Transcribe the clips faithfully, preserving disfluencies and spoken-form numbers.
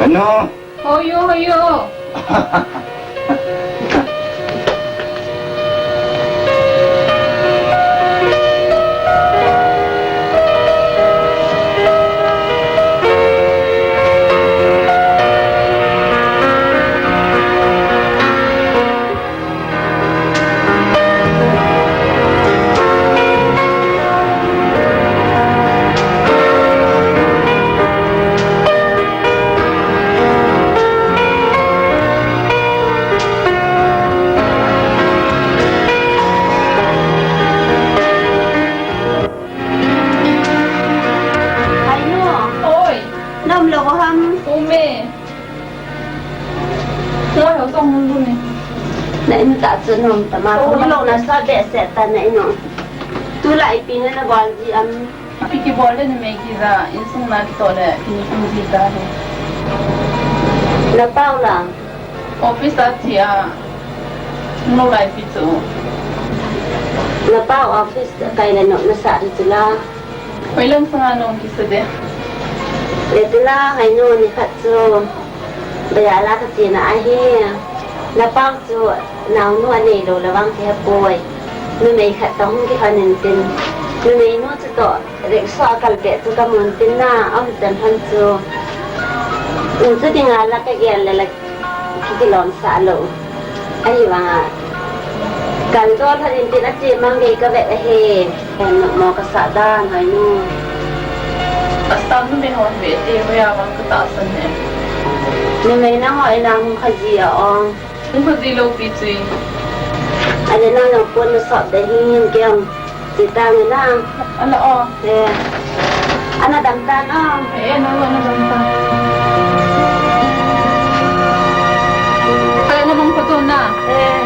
Anu. Hoyo, hoyo. Hainu. Oi. Na um lou ham? Um e. Oi, ho song hun hun e. Na in tah chu na um tama. Oi. Kho lou na sa behseh ta na in o. Tulai ipi na na bol ji am? Ipi kibol le numei kija, insung na kitoh le, kini kum ji ta hi. Na pau la? Office a thi a, nolai pi chu. Na pau office kai le nop na sah di chu la. Hoilang sanga nong kisa de. Le tu la, Hainu, ni khat chu. Baya la ka tina ahi. Na pau chu, naonu anei lou le vang kihepoi. Numei khat toh hung kihon intin. Numei nu chu toh. Rickshaw a kal peh chu ka mun tin na, a um chan hon chu. In chu dinga la ka gel le la ki kilom sah lou. Ahivanga. Kal dol hon in tin a che mang gei ka vet ahi. Hen mo ka sah dan Hainu. Asam numei hon ve te hoiya vang ka tahsan e. Numei nangho ina hung kha ji a ong. Hung kha ji lou pi chu. Ale nang nang pon na sop de hin kem. Ti ta nge na. Ala o. Eh. Ana dam ta na. Eh, na lo na dam ta. Kala na mong photo na. Eh.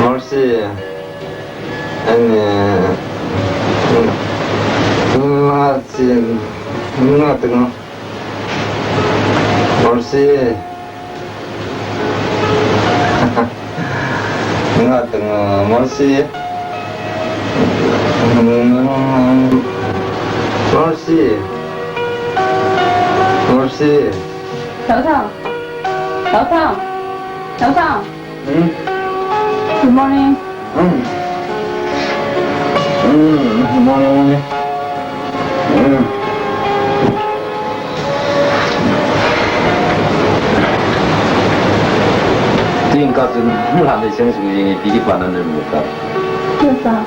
Mercy. Ani, Mercy. Nga tengah. Mercy. Nga tengah, Mercy. Mercy. Mercy. Thao Thao. Thao Thao. Thao Thao. Hmm? Good morning. Hmm. Hmm, good morning. Hmm. Tin ka chun, la nei seng sung jing ipi kipa na nei mu ta. Yes, sir.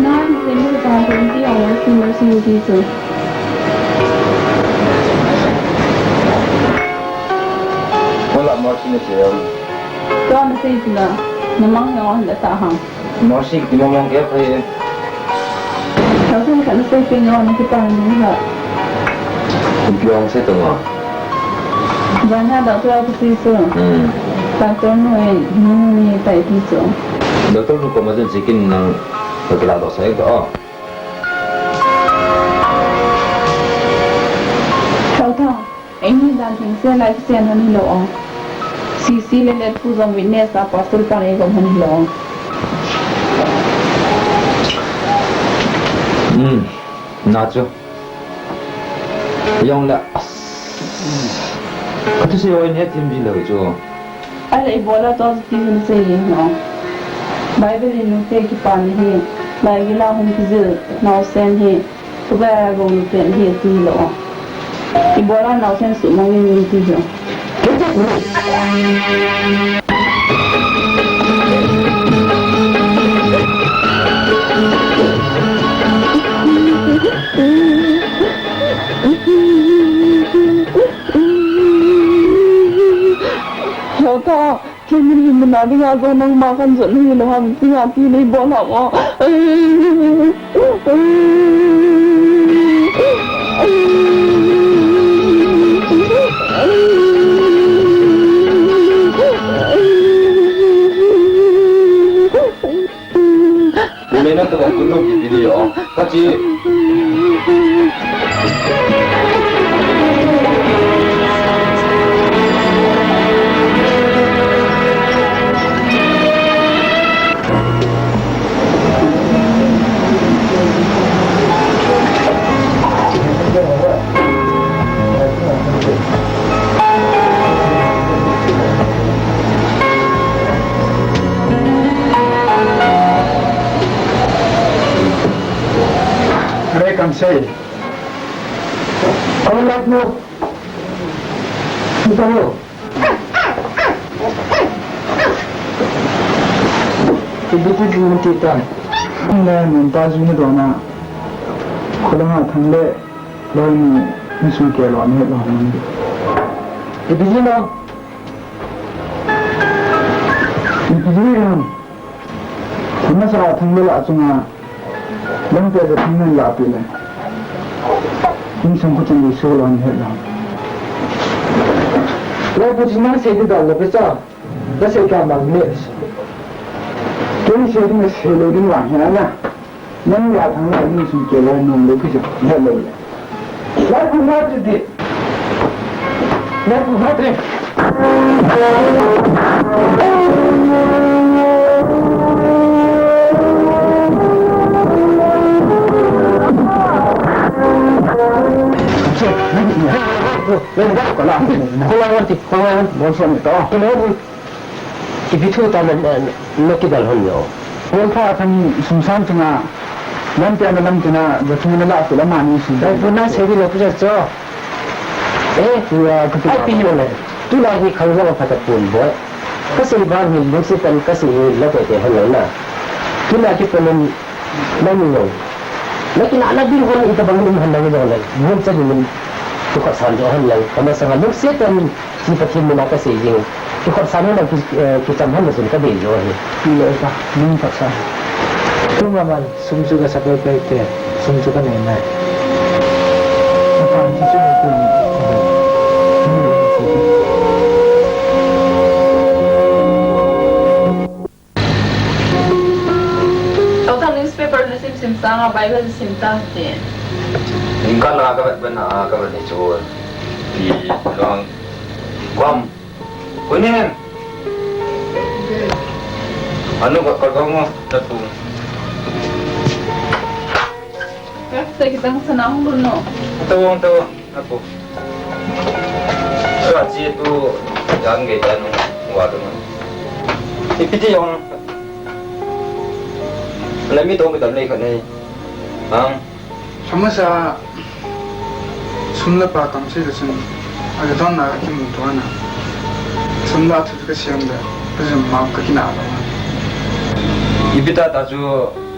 Nine December two thousand twenty hours, Mercy Meeting, sir. Wala Mercy Meeting. Tua na sei pila, na mang ya wan da ta hang. Mercy, ki mong mong ke phai. Thao Thao, ka na sei pila, na ki pa ni ha. Ki ong sei to ma. Jan ha doctor a ku ti so. Hmm. Doctor nu e, nu ni tai ti so. Doctor nu ko ma jen chicken nang ka kila do sai to. Thao Thao. Eini dan thengse lai kichen hon hilou o. Sisi le Letpu jong witness a pastor pan eigon hon hilou o. Hmm, na chu. Jong le. Ka thusei o in hethem ji lou chu. Ahile ibola tua ti hon sei hi no. Bible in nute kipa na hi. Bible a hung kijil naosen hi. Tuba gong pen hi ti lo. Ibola naosen suhmang in ti lo. Ka, kei min himna dinga jong nangma kan jot nahi lou ham, tia ti nei bol ham o. Bule na tu kunu ki video. Kachi. Re Kamsei. Kamu lat mo. Kita mo. Ipi ti ding ti ta. Nang le nang ta ju ni dona. Kholanga thang le loi ni ni su ke lo ni lo ni. Ipi ji lo. Ipi ji lo. Amasa thang le la chunga. Lam pe ja thang le la pi le. Insung ko chang su lo ni he lo. Lo pu ji na se di da lo pe cha. Nasei ka mang ne. Kei sei ding sei lou ding vang hi na. Nang ya thang lai ni sum ke lai nung lou kisa. He lou. Lai ku ma ti di. Lai ku ma ti. Ko lai wan ti, ko lai wan. Bon som ni to. Ko lai wan. Ipi thu ta na, na, na kidal hon yo. Paul pha thang sum sang chunga. Lam pia na lam tina, ja thung na la tu la ma ni sum. Dai bu na sei di lo pu ja cho. Eh, tu ya, tu ai pi yo le. Tu la hi khang ja pha ta pun boi. Ka sei ba ni lu si tan ka sei ni la te te hon na. Tu la ki pun na ni yo. Na ki na na bi hon ita bang ni hon na ni yo le. Mun cha ni mun. Tu ka san jo hon le. Ka ma sa lu si tan Ni Pathen mina ka sei jing. Kikhopsan ho nang ki, eh, kicham hon na chun ka dei jo ahi. Ti le ka, nung ka sa. Tuma man, sum chu ka sa pai pai te, sum chu ka nei nai. Ka pan chu chu nei tu ni. Tau tang newspaper na sim sim tang a Bible sim tang te. Ning ka la ka vet ben a ka vet ni chu. Ti long. Guam. Kunin. Anu ka ka mo ta tu. Ka ta kitang sana hung dun no. Tawng, tawng, a pu. Ka chi tu, jan gei ta nung, wa tu nung. Ipi ti jong. Na mi tawng kitam nei khat nei. Ang. Samasa, sum le pai kam sei le chun, a ka don na ka kimu to na. Sum la thu ka siam da, ka jum ma ka kina ba. Ipi ta ta chu,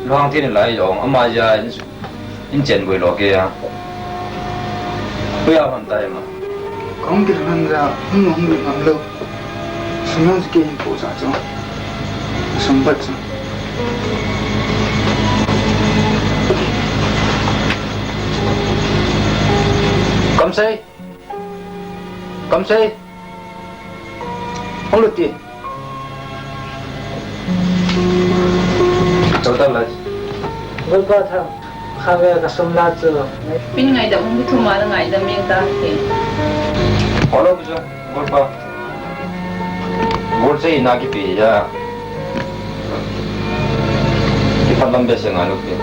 luang tin lai jong, ama ja in In chen boi lo ke a. Pui a hon tai ma. Kong kir han ja, hum hum hum lo. Sum hon ke hin po sa cho. Sum bat cho. Kam sei. Kam sei. Hung lut ti. Chau tam lai. Golpa Thang, kha ve ka sum la chu. Min ngaidam hung thum a la ngaidam meng ta ke. Hello, Golpa. Gol sei na kipe ya. Kipatlam be se nga lu ke.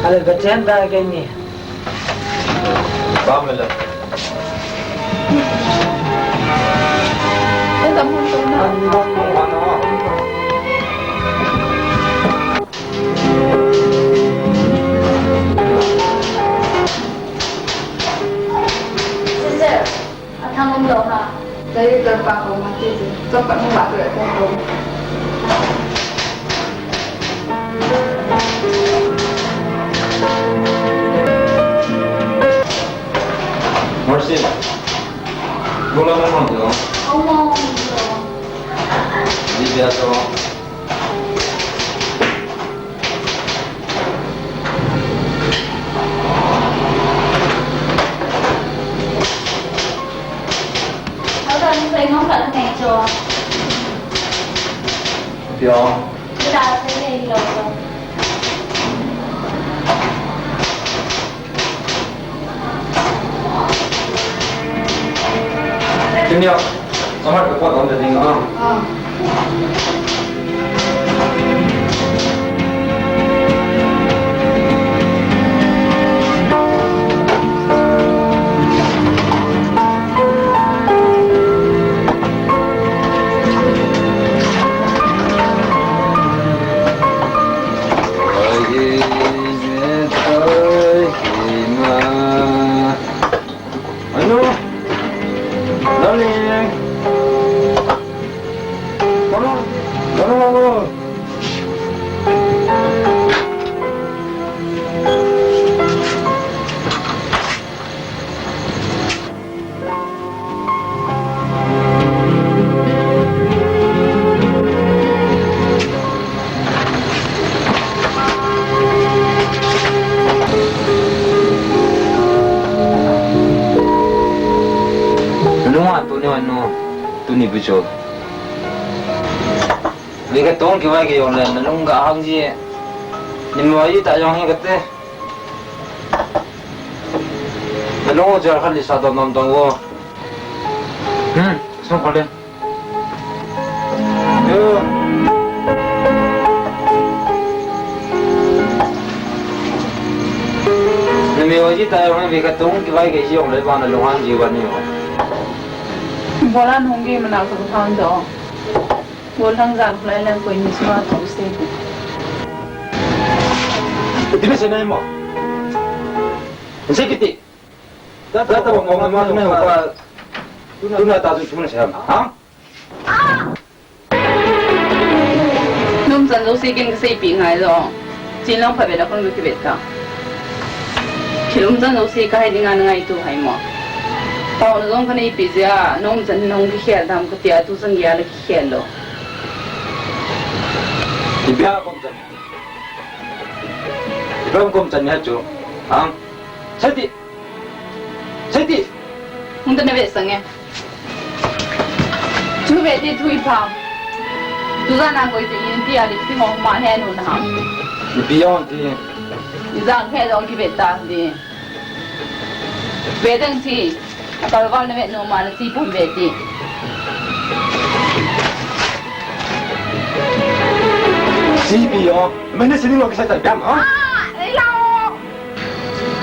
Ale, bechen da ke ni. Bam le le. Sister, athang um lo ha. Dai kar pa ko ma ti ji. Chop ka nung ba tu ya ko ko. Mercy. Gula mo mo jo. Amo. That's all. Hold on, say no, cut the nature. Yeah. Junior, samar ka pot on the thing, ah. Ah. Anu, darling. Come on, come on, come on. Nunga tuni anu, tuni bucho. Ni ka tong ki vai ke yong le, nalung ka hang ji. Ni mo yi ta yong he ka te. Nalung o jar khan li sa dom dom dong wo. Hmm, song ko le. Yo. Ni mo yi ta yong he ka tong ki vai ke yong le ba nalung hang ji ba ni mo. Bola nung ki mana ko hang do. Golhang jan khulai lang koi ni suma tu se. Ti na se nai mo. Se kiti. Da da mo mo mo mo pa. Tu na ta tu na se ha. Nom chan jouse kin ka seipi ngai lo. Chin lang pha ve la kon ki ve ta. Thil um chan jouse ka hai dinga na ngaito hai mo. Taona jong ka neipi jeh a, nom chan nong kikhel dam ka tia, tu chan gei a la kikhel lou. Ipi a kom chan. Ipi a kom chan ni ha chu. Ang. Sati. Sati. Hung ta na ve sang e. Thu ve ti thu i pham. Tu jan a koi tu in ti a lipstick mo ma he nu na ham. Ipi jong ti. Ijang he jong ki ve ta di. Ve dang ti. Kal val na ve nu ma na ti pum ve ti. Ti pi jong. Mene sini lo ki sa ta dam ha. Ah, ei lo.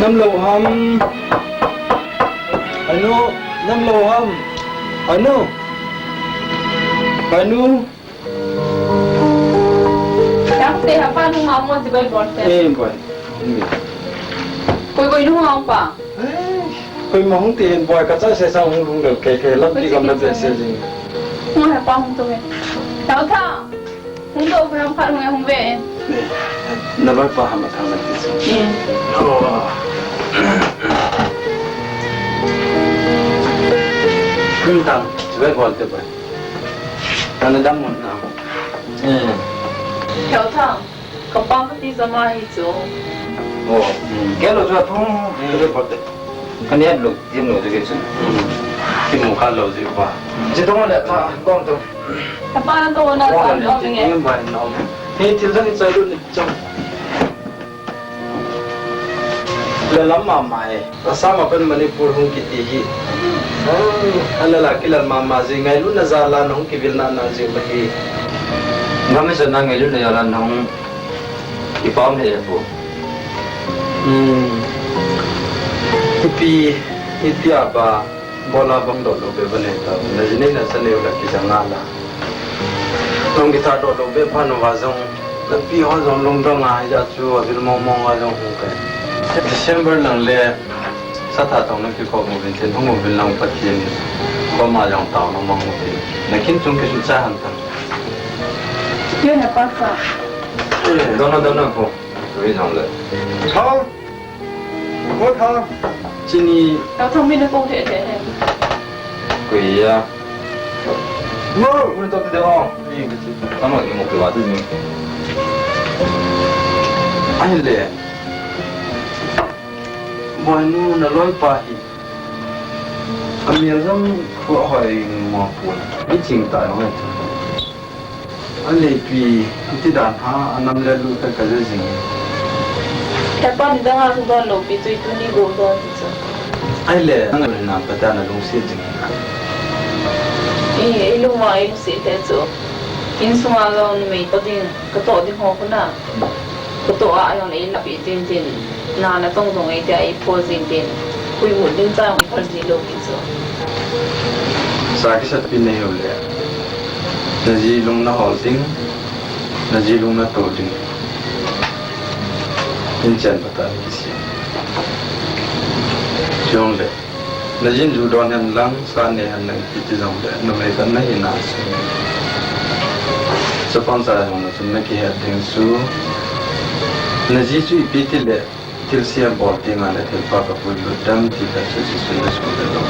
Nam lou ham. Anu, nam lou ham. Anu. Anu. Yang te hapa nu ma mo ti bai bol te. Eh, bai. Koi koi nu ma pa. Eh, koi ma hung te bai ka cha se sa hung lung lou ke ke lam ti kam na se se jing. Mo hapa hung to ke. Tao tha. Hung doh ve, hung khat hung e, hung ve e. Na loi pa ham a thang na ti chu. Eh. Oh. Hung tam, ve bol te bai. Ta na dam mun na. Eh. Theo thang, ka pa ka ti jama hi chu. Oh. Ke lo chu a thung, ve bol te. Ka ni lo, tin lo chu ke chu. Ti mu kha lo ji pa. Ji dong le ta, dong to. Ka pa na to na ta lo nge. Ni thil dang chai lo ni chang. Le lam mama e. Assam a pan Manipur hung kiti hi. Ala la kilal mama ji ngailutna jal a hung kivilna na ji ma hi. Ngam se na ngailutna jal a hung kipam he po. Hmm. Ipi, ipi a ba. Bola bang doh lou be bane ta, na ji nei na sa neu la ki jang a la. Nong guitar doh lou be pha nung va jong, lampi ho jong lungdong a, hija chu avil mong mong a jong hung kai. December lang le, sa tha tong na kikop uvin tin, hung uvin lang Pathen koma jong taona mang uvin. Na kin chung kisucha han ta. Ye na pa sa. Dona, dona ko. Ri jong le. Thang. Ko tha. Chini. Tao thang min ko the the he. Kuya. Mo, mo to te ho. Ni ke si. Tamo ni mo ke wa tu ni. Ahile. Boinu naloipa hi. Amel jong ko hoi mo pu. Ni ching ta no. Aleipi, iti dan ha, anam le lu ka ka jing. Hepa nidang a thu don lou pi chu tuni go don ti chu. Ahile, nang le na pa ta na lungset jing. I, i lungwa i lungset te chu. Insunga jong numei toh ding, katoh ding ho khu na. Katoh a jong le i lap i tin tin. Na, na tong jong ei tia i pho jing tin. Hui mu ding cha i pho ji lou ki chu. Sa kisat pi nei ho le. Na ji lung na hol ding. Na ji lung na to ding. In chen pa ta ni kisi. Jong le. Na jin ju don hen lang, sa ne hen lang, kiti jong le, numei khat na hi na su. Chapang sa jong na chun na kihet ding su. Na ji chu ipi ti le, thilse abol ding a le, thilpha ka puilut dem ti le, chu ji chu na su le lou.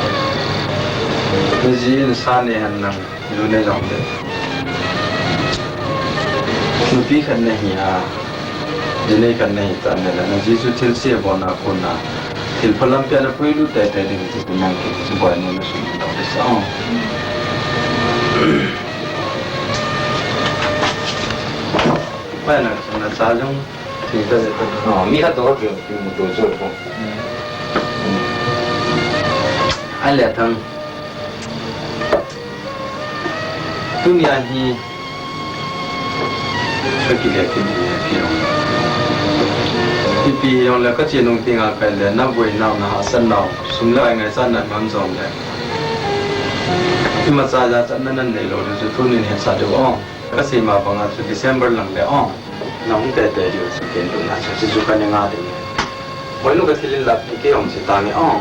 Na ji in sa ne hen lang, Ju nei jong le. Nupi khat na hi a, ji nei khat na hi ta ne la, na ji chu thilse abol na kon a, thilpha lampi a na puilut tei tei ding ti nang ki, chu boinu na sum ta le sa. Pai na, na cha jong, thil ta le ta. Oh, mi khat to ka ki, ki mu to chu ko. Ai le thang. Tunia hi ka kile kile kile. Ipi jong le ka chenung tinga kai le na boinau na hahsatnau. Sum le pai ngaichat na man jong le. Imacha jachat na nan neilou le chu tunin hetsah diu o. Ka seima banga chu December lang le o. Na hung tete diu chu ken tu na chu chu ka ne nga diu. Boinu ka thil in lap ni kei hung chi ta nge o.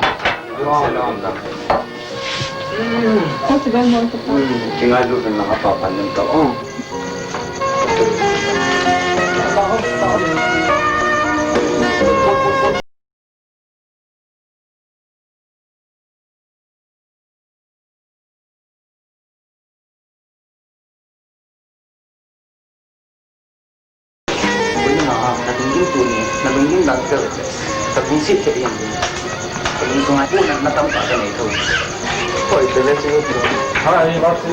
Ko si ben mo ko. Hmm, kingailut in lang a pa pan nem ta o. Ui, na, na lunggim tuni, na lunggim dan ka, ka lungset thei in. Ka lungsunga pu na, na tam ka ka nei tho. Koi, te le si. Hai, ba si.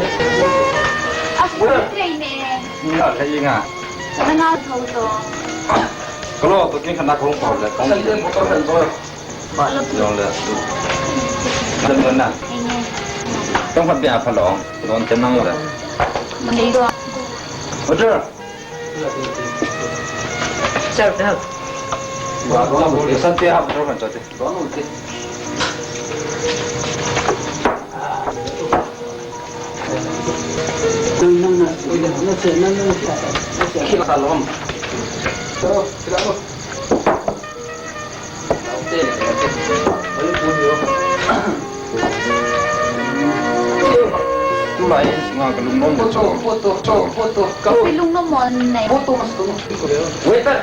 A, pu na thei ne. Ni na thei nga. Na nga tho to. Ka lo to kin khana kong ko le, kong. Sa le ko to kan to. Jong le. Dam na. Tong khat bia pha long. Don te nang le. Mani do. Order. Sir, sir. Wa don te san te ha order kan chate. Don te. Nang nang na. Nang nang na. Kila salom. Sir, sir. Tulai sunga ka lungnom mo. Photo, photo, photo, photo. Ka lungnom mo nei. Photo mas tu. Waiter.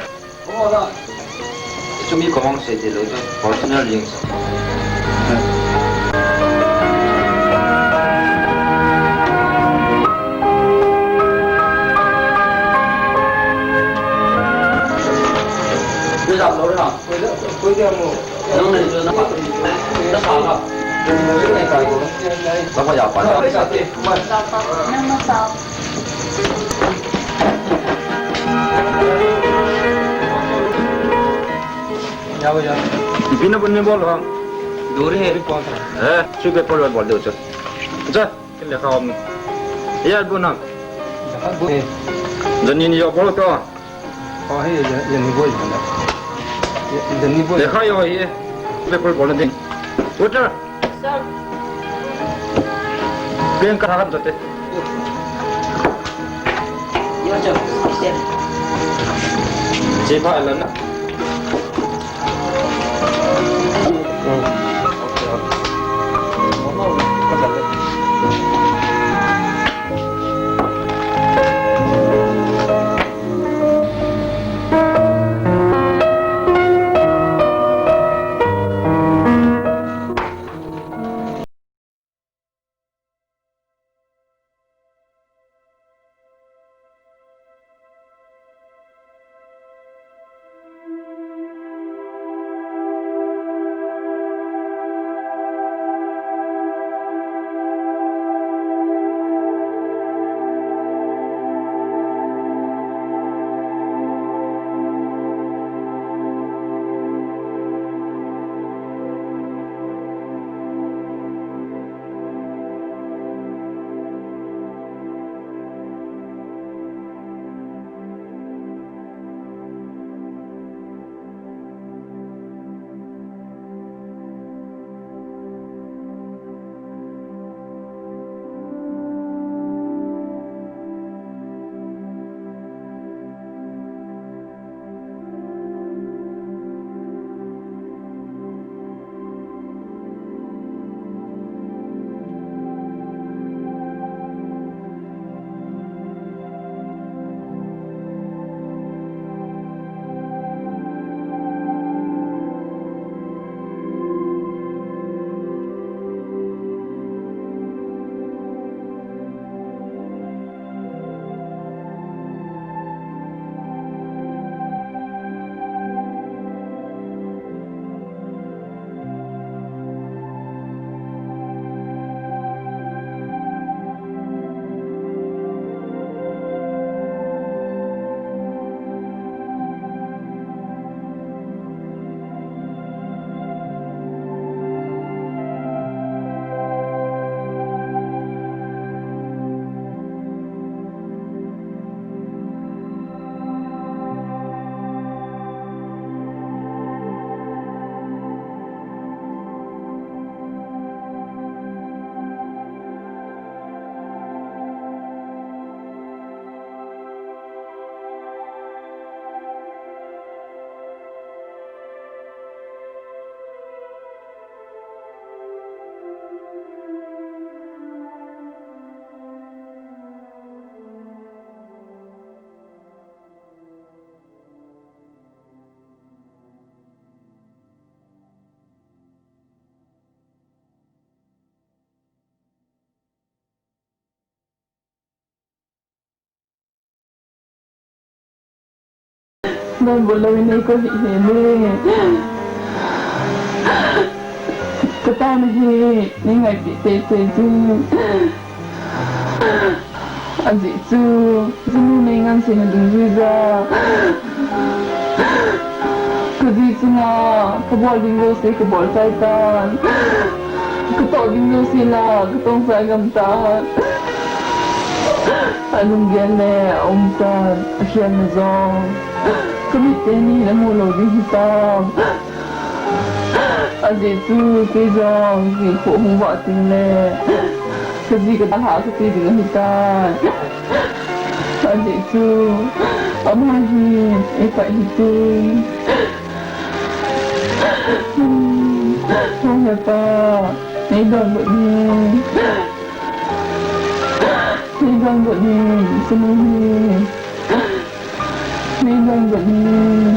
Chumi ko mang se te lo to. Original ring sa. Ni dam lo ha. Ipi na bol ni bol ham. Duri hai. Eh, chu paper bol de chu. Cha. Kin lekha om. Ya bu na. Lekha bu. Jani ni yo bol to. Oh, he, ya, ya ni bol na. Ya, ya ni bol. Lekha yo ye. Paper bol na din. Waiter. Sir. Pen ka hakan jate. Yo, sir. Sir. Je pa la na. Donbut lou in nei kou hih hel e. Ka taona hi nei ngaipeh teitei jing. Ajeh chu, jinu nei ngansen a dungjui jeh a, ka ji chunga ka bol ding jouse ka bol chai tan. Ka toh ding jouse la ka tong chai ngam tan. Alunggel le aum tan, akhelna jong ka mit teni in amu lou ding hitam. Ajeh chu kei jong jingkah hung vah teng le ka ji ka dalhah kati ding ahitai. Ajeh chu ama hin eipah hite. Hung hepa, nei donbut in. Nei donbut in, sunu hi. Nei donbut in.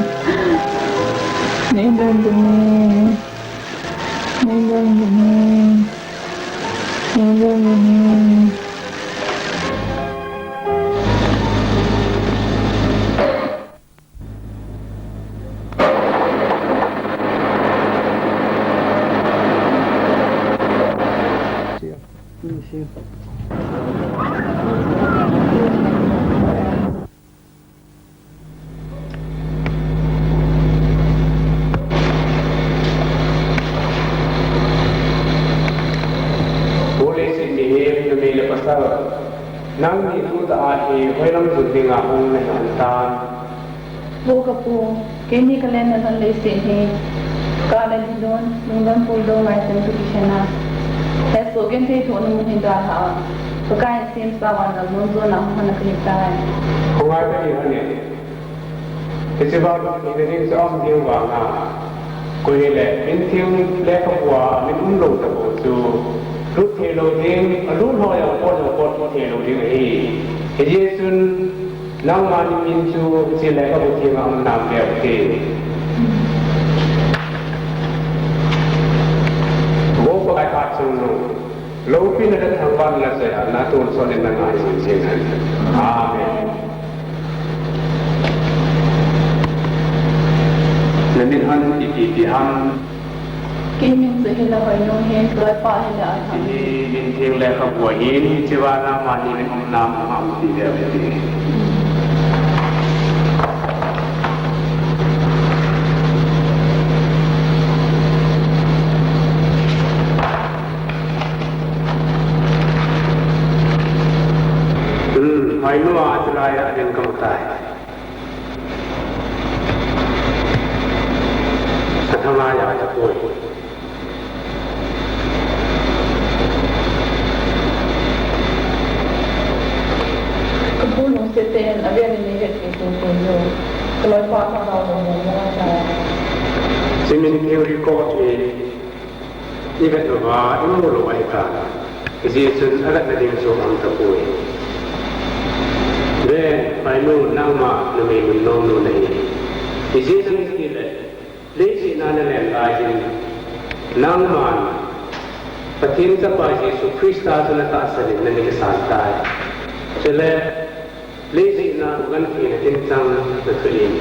Nei donbut in. Nei donbut in. Nei donbut in. Holy Saint Michael, numei le pasal, nangni tutah a hi hoilam jun dinga hung nahi ham tam? Vo ka pu, keini ka lenna lhon leiset hi, kah le dilun, lungdon puldou ngaichat toh kisai a, hesoh genthei thohna mun hi dalha a, Pakai in semsa vangam mun jona hung hon a ka hitai. Hung ngai ka hi hon e. Hiche vang hina ding chu aum ding vang a, koi hile, min theng lekhabua min um lou tabou chu, lut thei lou ding, alut lou jong pot jong pot thei lou ding ahi. Hijeh chun, nangma nimin chu hiche lekhabu thenga um nam leu te. Vo Pakai Hatchungnung, loupina le thangvahna le chaina tonsot in na ngai jing jing hen. Amen. Na min hon ipi ti ham? Kei min chu hile Hoinu ahi, loipa hile Athang. Hiche min theng lekhabu ahin, hiche vang a nangma nimin um nam ham ti leu hite. Hmm, Hoinu a chulai a ding kamu tai. Athang a ja tapoi. Ka pu lungset tah in avel in nei vet thei soh soh jeh u, ka loipa ka dau lou mong mong ahitai. Hiche min theng record hi i vet louva i mu lou ahitai. Hijeh chun avetna ding chu aum tapoi. Ven, Hoinu, nangma numei mun nom nu nahi. Hijeh chun itile, leiset a na len lai hin, nangman Pathen Chapa Jesu Christa chu na tahsan in na nei kisan tai. Chule, leiset a u gentheina chungchang na thulin,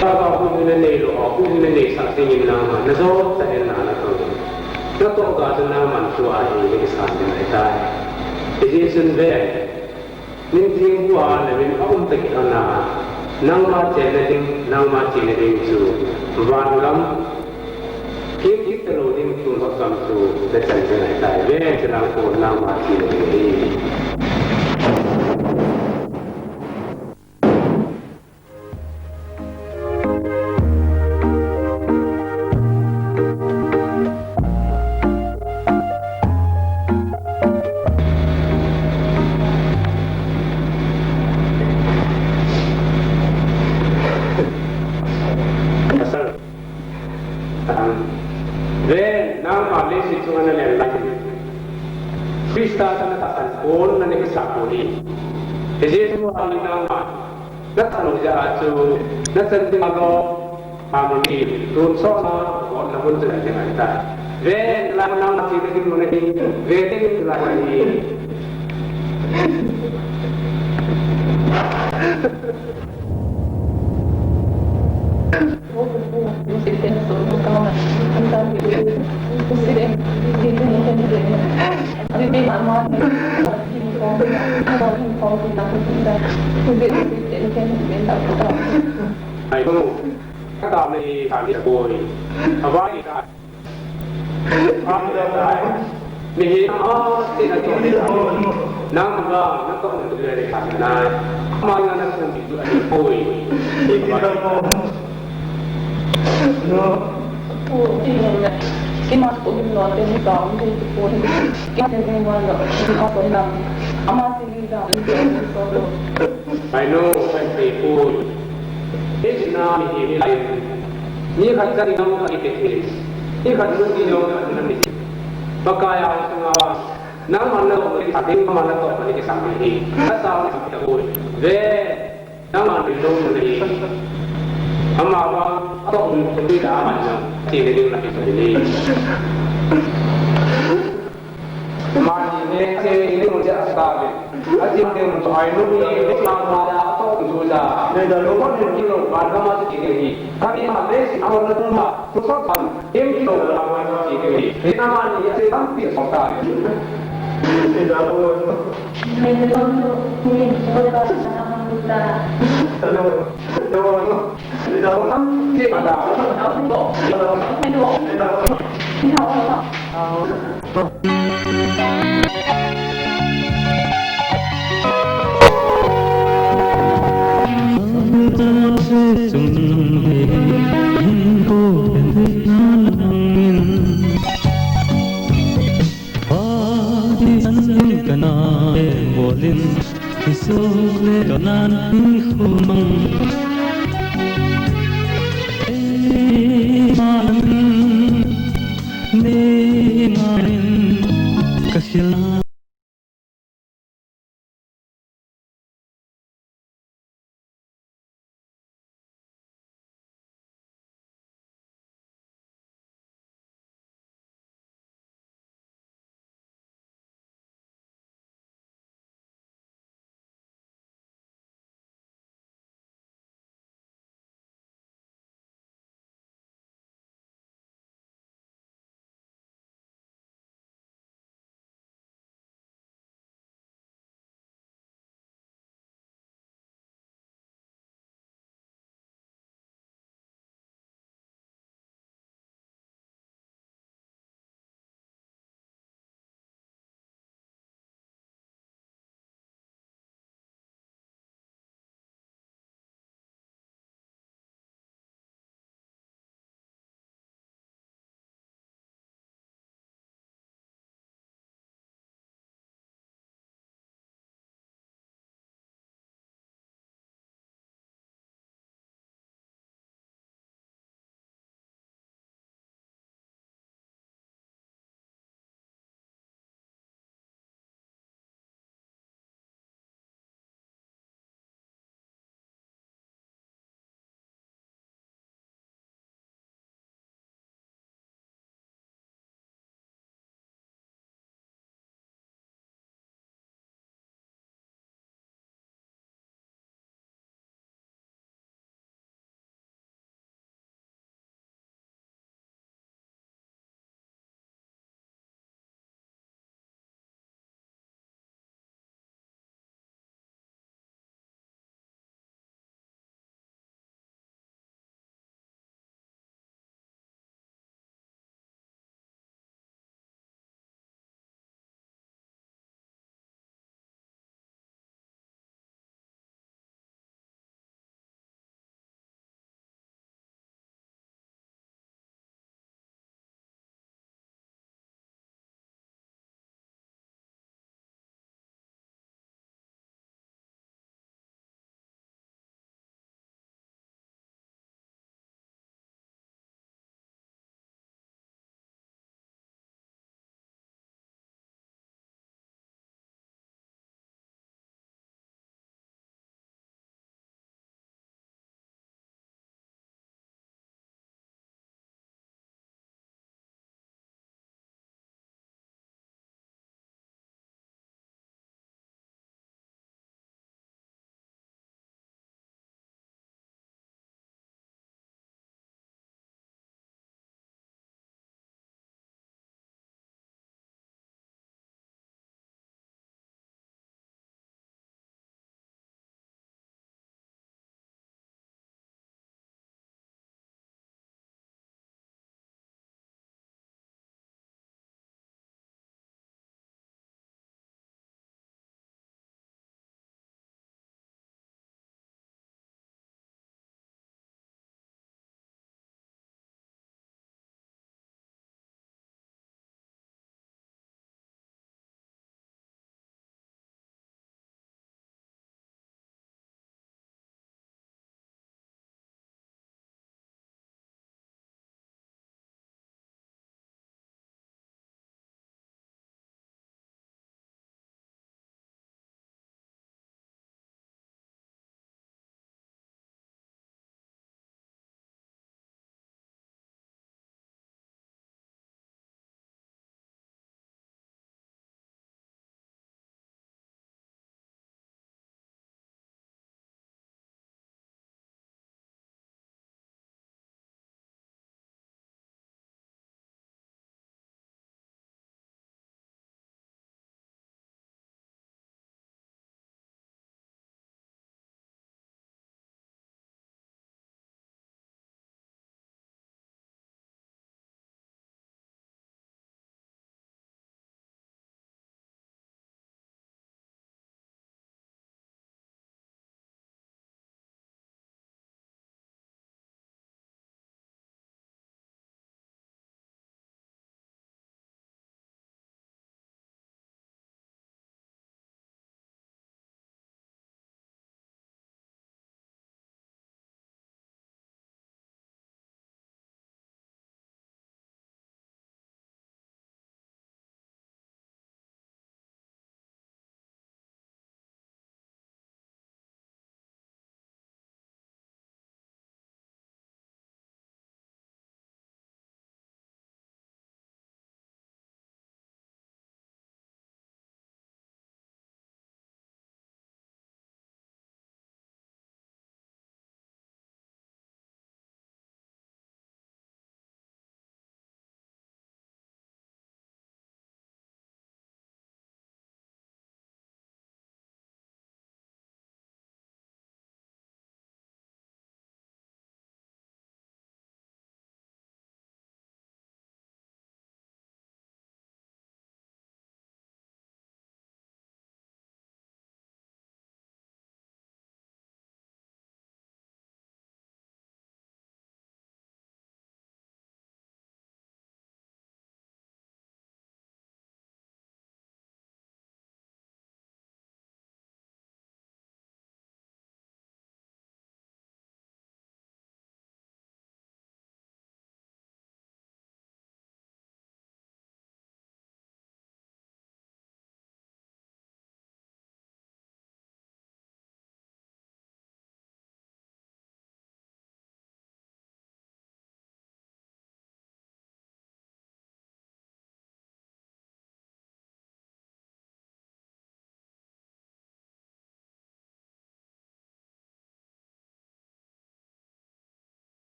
Baba huhhingna neilou, huhhingna neisah dingin nangman na jot chan in na na tong in, na toh ga chu nangman thua hi na kisan ding ahitai. Hijeh chun ve, min theng bua na min aum tah kilhon a, nangma chenna ding, nangma chena ding chu van gam, kit kit talou ding tun hot gam chu na chan ding ahitai. Ve, chulang kon nangma chena ding ahi. Pasal. Ve, nangma leiset chunga na len lai hin, Christa chu na tahsan pon, na nei kisah pon ahi. Hijeh chun nangma na tahsan lou jeh a chu, na chan ding a lou, harmony, tonsot na, gotna mun chu na ding ahitai. Ve, lai nangma chena ding mun ahi, ve ding lai ahi. Ai ko. Kata me kami sa boy. Aba ni ta. Am da dai. Mihem a, ti na to. Nang ba, na to tu le le ka nai. Ma na na ko mi tu a ni koi. Ki ma ko mi no te ni ka, mi ko. Ki te ni ma no, ki ma ko na. Ama ti ni da, ni ko. I know, I say, koi. This na mihem lai. Ni khat cha ni nong khat ni te. Ni khat nu ni nong khat ni. Pakai a sunga. Nangman na to ni sa ding, man na to ni sa ni. Ka sa ni sa ko. Ve. Nangman ni nong ni. Ama ba to ni to ni da man na. Ti ni ni na ni. Mani ne che ni mo ja sa ve. A ji mo de mo ai no ni ne sa ma da to tu ja. Ne da lo ko ni lo ba na ma ti ni. Ka ni ma le si a na tu ma. Tu so kan. Em ki lo ba ma ti ni. Ni na ma ni se tam pi so ta. Ne da lo. Ne da lo. Ne da lo. Pati san lim kana e bolin, isok le kanan ni khumang. Ei malam, nei malam, kakhila